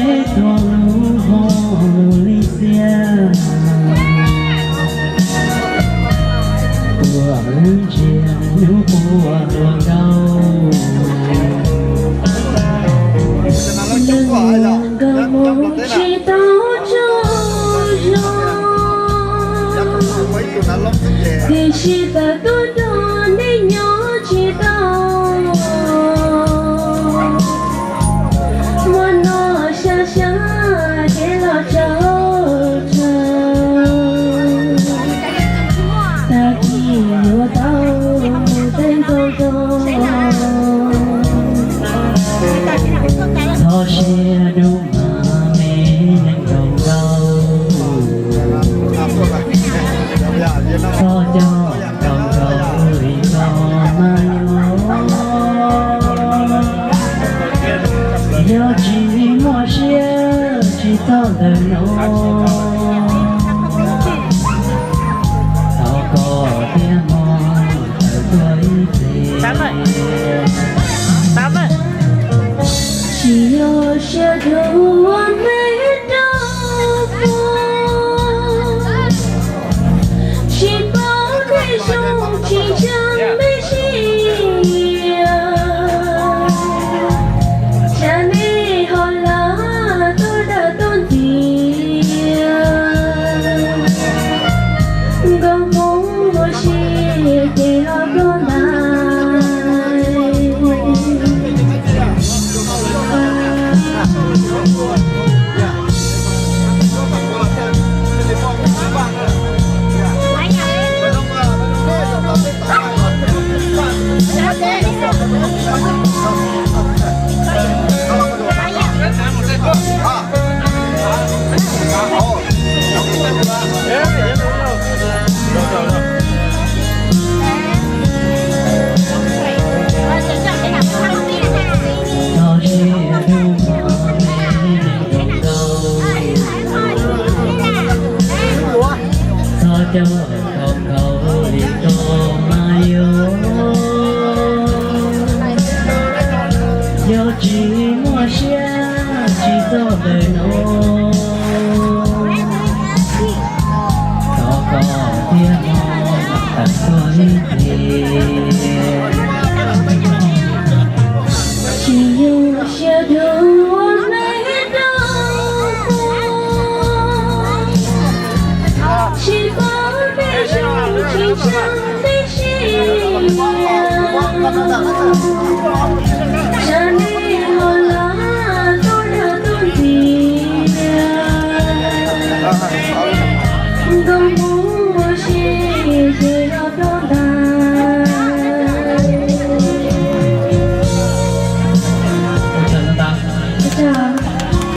Peb tuaj lub hauv lub li xiab, tuaj lub ntsiag hnub quas hluas nkauj. Nkauj mus tsis tau tsaug zog, tiam sis tawm tuaj nrog nej nyob tsis tau. Muaj no xyov xyov kev los tsaug tsaug, tag kis yuav tau mus tej nkauj zoo. Txhob siab dub mas me neeg zoo nkauj, txhob coj nkauj zoo li ko mas yuav, yuav tsis muaj siab tsis txog ntawm no. Thov koj thiab mog tawm tuaj ib teg, tsis yog siab dub me rau puag, tsis paub tej zoo tsis ntseeg me siab, tsam nej ho los tuaj dawm tuaj ntxias, nkauj hmoob ua si ces ho tuaj ntais. Txhob coj nkauj zoo li ko mas yuav, yuav tsis muaj siab tsis txog ntawm no. Thov koj thiab mog tawm tuaj ib teg, tsis yog siab dub me rau puag, tsis paub tej zoo tsis ntseeg me siab.